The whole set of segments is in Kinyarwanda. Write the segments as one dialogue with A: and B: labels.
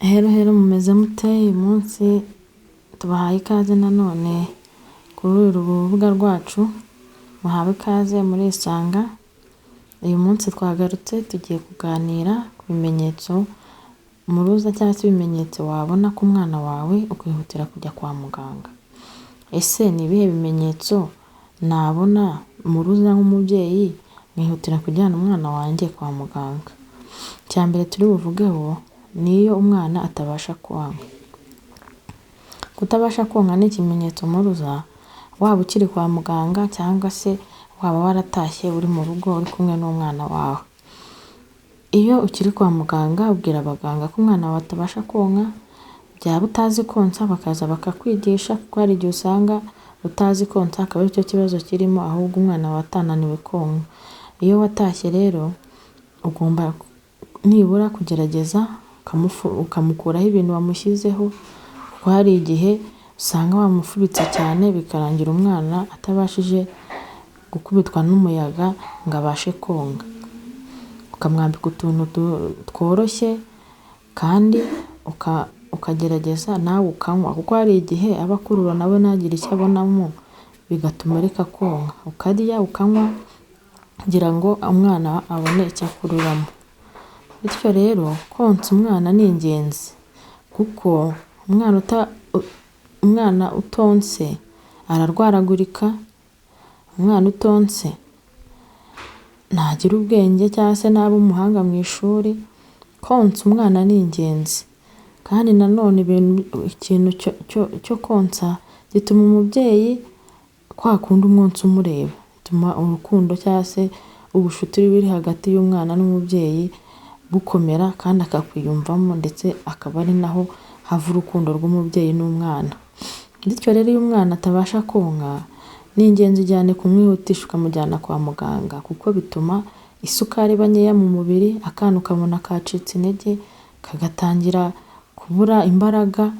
A: Hello hello, mumeze mute? Uyu munsi tubahaye ikaze nanone kuri uru rubuga rwacu, muhawe ikaze murisanga. Uyu munsi twagarutse tugiye kuganira ku bimenyetso mpuruza cyangwa se ibimenyetso wabona ku mwana wawe ukihutira kujya kwa muganga. Ese ni ibihe bimenyetso nabona mpuruza nk'umubyeyi nkihutira kujyana umwana wanjye kwa muganga? Icya mbere turi buvugeho ni iyo umwana atabasha konka. Kutabasha konka ni ikimenyetso mpuruza, waba ukiri kwa muganga cyangwa se waba waratashye uri mu rugo uri kumwe n'umwana wawe. Iyo ukiri kwa muganga ubwira abaganga ko umwana wawe atabasha konka, byaba utazi konsa bakaza bakakwigisha kuko hari igihe usanga utazi konsa akaba aricyo kibazo kirimo, ahubwo umwana wawe atananiwe konka. Iyo watashye rero ugomba nibura kugerageza ukamukuraho ibintu wamushyizeho, kuko hari igihe usanga wamufubitse cyane bikarangira umwana atabashije gukubitwa n'umuyaga ngo abashe konka. Ukamwambika utuntu tworoshye kandi ukagerageza nawe ukanywa, kuko hari igihe aba akurura nawe ntagire icyo abonamo bigatuma areka konka. Ukarya ukanywa kugira ngo umwana abone icyo akururamo. Bityo rero konsa umwana ni ingenzi kuko umwana utonse ararwaragurika, umwana utonse ntagira ubwenge cyangwa se ntabe umuhanga mu ishuri. Konsa umwana ni ingenzi kandi nanone ikintu cyo konsa gituma umubyeyi kwa kundi umwonsa umureba, bituma urukundo cyangwa se ubucuti buri hagati y'umwana n'umubyeyi bukomera kandi akakwiyumvamo, ndetse akaba ari naho hava urukundo rw'umubyeyi n'umwana. Bityo rero iyo umwana atabasha konka ni ingenzi cyane kumwihutisha ukamujyana kwa muganga, kuko bituma isukari iba nkeya mu mubiri, akana ukabona kacitse intege, kagatangira kubura imbaraga,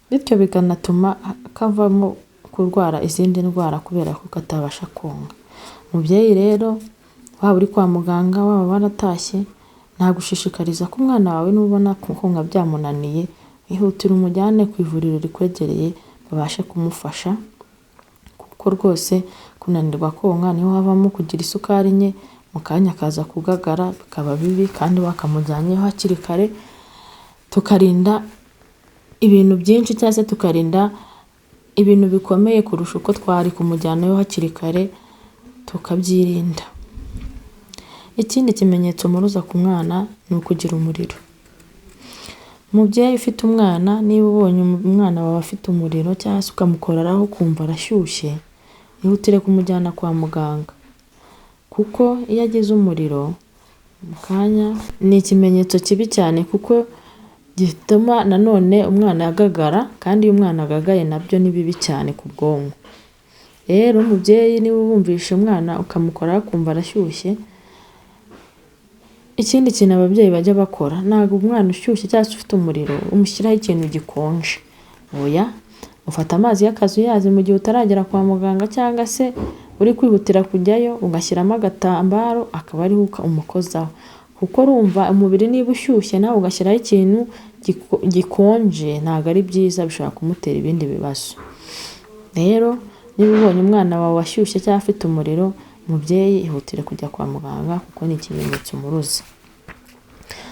A: bityo bikanatuma kavamo kurwara izindi ndwara kubera ko katabasha konka. Mubyeyi rero waba uri kwa muganga, waba waratashye, nagushishikariza ko umwana wawe nubona konka byamunaniye, ihutire umujyane ku ivuriro rikwegereye babashe kumufasha, kuko rwose kunanirwa konka niho havamo kugira isukari nke, mu kanya akaza kugagara bikaba bibi kandi wakamujyanyeyo hakiri kare, tukarinda ibintu byinshi cyangwa se tukarinda ibintu bikomeye kurusha uko twari kumujyanayo hakiri kare tukabyirinda. Ikindi kimenyetso mpuruza ku mwana ni ukugira umuriro. Mubyeyi ufite umwana, niba ubonye umwana wawe afite umuriro cyangwa se ukamukoreraho ukumva arashyushye, ihutire kumujyana kwa muganga, kuko iyo agize umuriro mu kanya ni ikimenyetso kibi cyane, kuko gituma nanone umwana agagara, kandi iyo umwana agagaye nabyo ni bibi cyane ku bwonko. Rero umubyeyi niba wumvishe umwana ukamukoraho akumva arashyushye, ikindi kintu ababyeyi bajya bakora, ntabwo umwana ushyushye cyangwa se ufite umuriro umushyiraho ikintu gikonje, oya, ufata amazi y'akazuyazi mu gihe utaragera kwa muganga cyangwa se uri kwihutira kujyayo, ugashyiramo agatambaro akaba ariho umukozaho, kuko urumva umubiri niba ushyushye nawe ugashyiraho ikintu gikonje ntabwo ari byiza, bishobora kumutera ibindi bibazo. Rero niba ubonye umwana wawe ashyushye cyangwa afite umuriro, mubyeyi ihutire kujya kwa muganga kuko ni ikimenyetso mpuruza.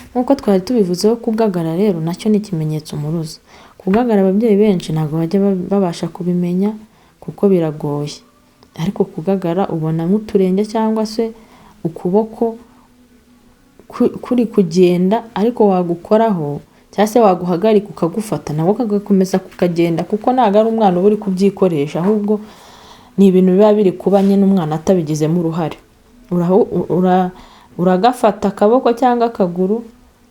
A: Nk'uko twari tubivuzeho, kugagara rero nacyo ni ikimenyetso mpuruza. Kugagara ababyeyi benshi ntabwo bajya babasha kubimenya kuko biragoye, ariko kugagara ubona nk'uturenge cyangwa se ukuboko kuri kugenda, ariko wagukoraho cyangwa se waguhagarika ukagufata nabwo kagakomeza kukagenda, kuko ntabwo ari umwana uba uri kubyikoresha, ahubwo ni ibintu biba biri kuba nyine umwana atabigizemo uruhare. Uragafata akaboko cyangwa akaguru,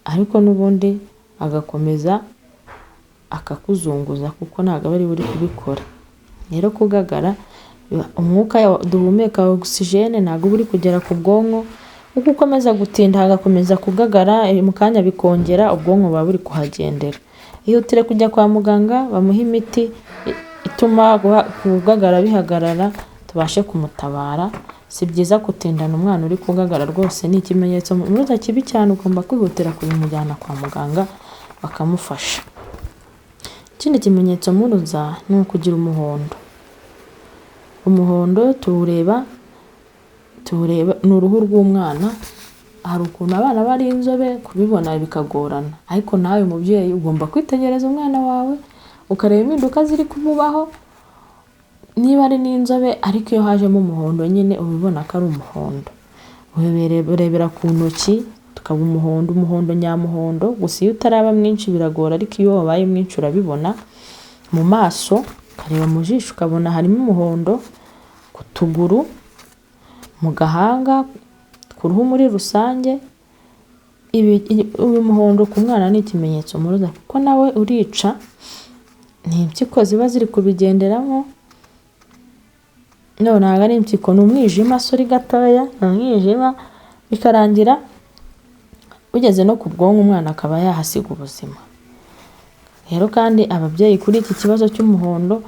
A: ariko n'ubundi agakomeza akakuzunguza kuko ntabwo aba ariwe uri kubikora. Rero kugagara, umwuka duhumeka wa ogisijene ntabwo uba uri kugera ku bwonko, uko ukomeza gutinda hagakomeza kugagara, mu kanya bikongera, ubwonko buba buri kuhagendera. Ihutire kujya kwa muganga bamuhe imiti ituma kugagara bihagarara, tubashe kumutabara. Si byiza gutindana umwana uri kugagara rwose, ni ikimenyetso mpuruza kibi cyane, ugomba kwihutira kubimujyana kwa muganga. bakamufasha. Ikindi kimenyetso mpuruza ni ukugira umuhondo. Umuhondo tuwureba ni uruhu rw'umwana. Hari ukuntu abana bari inzobe kubibona bikagorana, ariko nawe mubyeyi ugomba kwitegereza umwana wawe ukareba impinduka ziri kumubaho, niba ari n'inzobe ariko iyo hajemo umuhondo nyine uba ubona ko ari umuhondo. Urebera ku ntoki tukaba umuhondo, umuhondo nyamuhondo, gusa iyo utaraba mwinshi biragora, ariko iyo wabaye mwinshi urabibona. Mu maso ukareba mu jisho ukabona harimo umuhondo, ku tuguru, mu gahanga, ku ruhu muri rusange. Uyu muhondo ku mwana ni ikimenyetso mpuruza kuko nawe urica, ni impyiko ziba ziri kubigenderamo, no ntabwo ari impyiko, ni umwijima, sorry gatoya, ni umwijima, bikarangira bigeze no ku bwonko umwana akaba yahasiga ubuzima. Rero kandi ababyeyi kuri iki kibazo cy'umuhondo,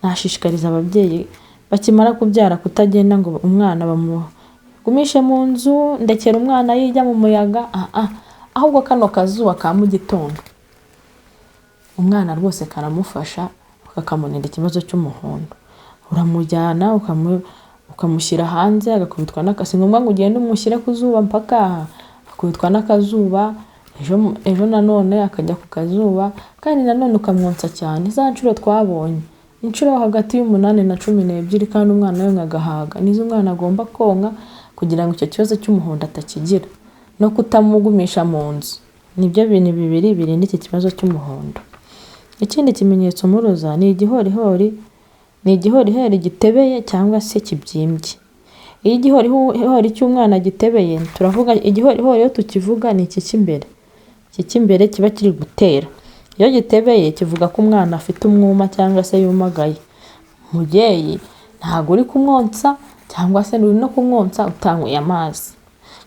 A: nashishikariza ababyeyi bakimara kubyara kutagenda ngo umwana bamugumishe mu nzu, ndekera umwana yijya mu muyaga, ahubwo kano kazuba ka mu gitondo umwana rwose karamufasha kakamurinda ikibazo cy'umuhondo. Uramujyana ukamushyira hanze agakubitwa n'akazuba, si ngombwa ngo ugende umushyire ku zuba mpaka akubitwa n'akazuba, ejo nanone akajya ku kazuba, kandi nanone ukamwonsa cyane za nshuro twabonye, inshuro hagati y'umunani na 12 kandi umwana yonka agahaga, nizo umwana agomba konka kugira ngo icyo kibazo cy'umuhondo atakigira, no kutamugumisha mu nzu, nibyo bintu bibiri birinda iki kibazo cy'umuhondo. Ikindi kimenyetso mpuruza ni igihorihori, ni igihorihori gitebeye cyangwa se kibyimbye. Iyo igihorihori cy'umwana gitebeye, turavuga igihorihori iyo tukivuga ni iki cy'imbere, iki cy'imbere kiba kiri gutera. Iyo gitebeye kivuga ko umwana afite umwuma cyangwa se yumagaye. Mubyeyi ntabwo uri kumwonsa cyangwa se uri no kumwonsa utanyweye amazi,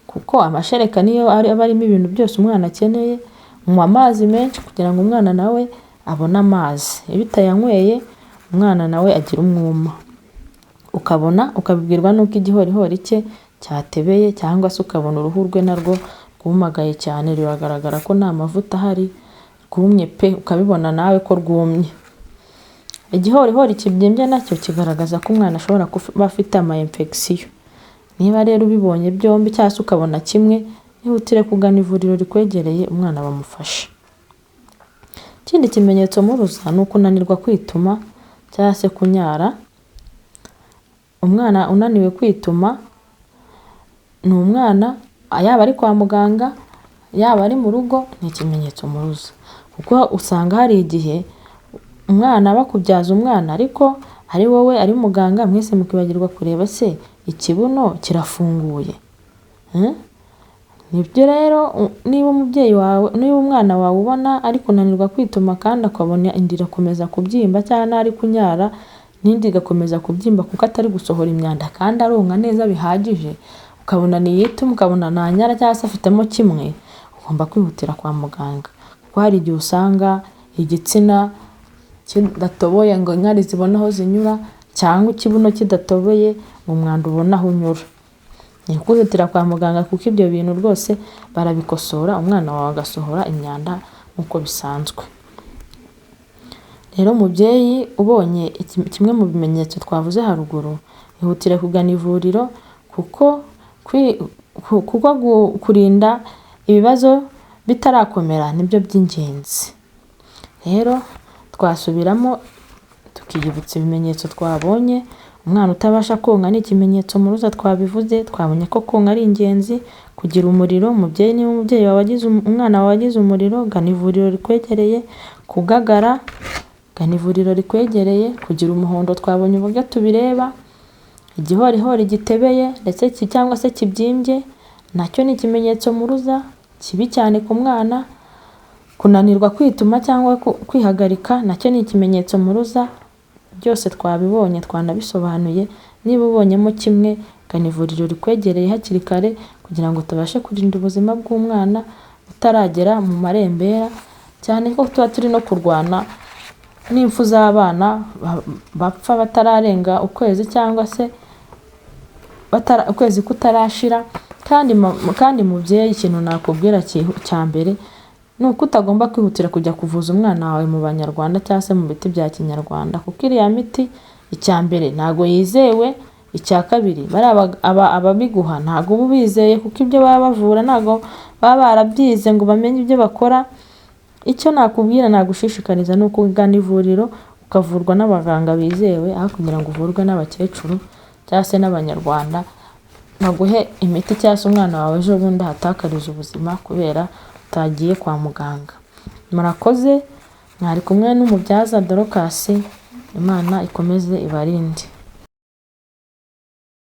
A: kuko amashereka niyo aba arimo ibintu byose umwana akeneye. Unywa amazi menshi kugira ngo umwana nawe abone amazi, iyo utayanyweye umwana nawe agira umwuma. Ukabona ukabibwirwa n'uko igihorihori cye cyatebeye cyangwa se ukabona uruhu rwe narwo rwumagaye cyane, biragaragara ko nta mavuta ahari, rwumye pe, ukabibona nawe ko rwumye. Igihorihori kibyimbye nacyo kigaragaza ko umwana ashobora kuba afite ama infection. Niba rero ubibonye byombi cyangwa se ukabona kimwe, ihutire kugana ivuriro rikwegereye umwana bamufashe. Ikindi kimenyetso mpuruza ni ukunanirwa kwituma cyangwa se kunyara. Umwana unaniwe kwituma ni umwana yaba ari kwa muganga, yaba ari mu rugo, ni ikimenyetso mpuruza, kuko usanga hari igihe umwana bakubyaza umwana ariko ari wowe ari muganga mwese mukibagirwa kureba se ikibuno kirafunguye. Nibyo rero niba umubyeyi wawe, niba umwana wawe ubona ari kunanirwa kwituma kandi akabona inda irakomeza kubyimba cyangwa ari kunyara n'inda igakomeza kubyimba kuko atari gusohora imyanda kandi aronka neza bihagije, ukabona ntiyituma, ukabona ntanyara cyangwa se afitemo kimwe, ugomba kwihutira kwa muganga, kuko hari igihe usanga igitsina kidatoboye ngo inkari zibone aho zinyura cyangwa ikibuno kidatoboye ngo umwanda ubone aho unyura. Ni ukwihutira kwa muganga kuko ibyo bintu rwose barabikosora, umwana wawe agasohora imyanda nk'uko bisanzwe. Rero mubyeyi ubonye kimwe mu bimenyetso twavuze haruguru, ihutire kugana ivuriro kuko kurinda ibibazo bitarakomera nibyo by'ingenzi. Rero twasubiramo tukiyibutsa ibimenyetso twabonye. Umwana utabasha konka ni ikimenyetso mpuruza twabivuze, twabonye ko konka ari ingenzi. Kugira umuriro, umubyeyi niba umubyeyi wawe agize umwana wawe agize umuriro, gana ivuriro rikwegereye. Kugagara, gana ivuriro rikwegereye. Kugira umuhondo twabonye uburyo tubireba. Igihorihori gitebeye ndetse cyangwa se kibyimbye nacyo ni ikimenyetso mpuruza kibi cyane ku mwana. Kunanirwa kwituma cyangwa kwihagarika nacyo ni ikimenyetso mpuruza, byose twabibonye twanabisobanuye. Niba ubonyemo kimwe, gana ivuriro rikwegereye hakiri kare kugira ngo tubashe kurinda ubuzima bw'umwana butaragera mu marembera, cyane ko tuba turi no kurwana n'impfu z'abana bapfa batararenga ukwezi cyangwa se ukwezi kutarashira. Kandi mubyeyi ikintu nakubwira cya mbere, Ni uko utagomba kwihutira kujya kuvuza umwana wawe mu banyarwanda cyangwa se mu biti bya kinyarwanda, kuko iriya miti icya mbere ntabwo yizewe, icya kabiri bariya ababiguha ntabwo uba ubizeye, kuko ibyo baba bavura ntabwo baba barabyize ngo bamenye ibyo bakora. Icyo nakubwira, nagushishikariza, ni ukugana ivuriro ukavurwa n'abaganga bizewe, aho kugira ngo uvurwe n'abakecuru cyangwa se n'abanyarwanda baguhe imiti, cyangwa se umwana wawe ejo bundi ahatakarize ubuzima kubera utagiye kwa muganga. Murakoze, mwari kumwe n'umubyaza Dorcas, Imana ikomeze ibarinde.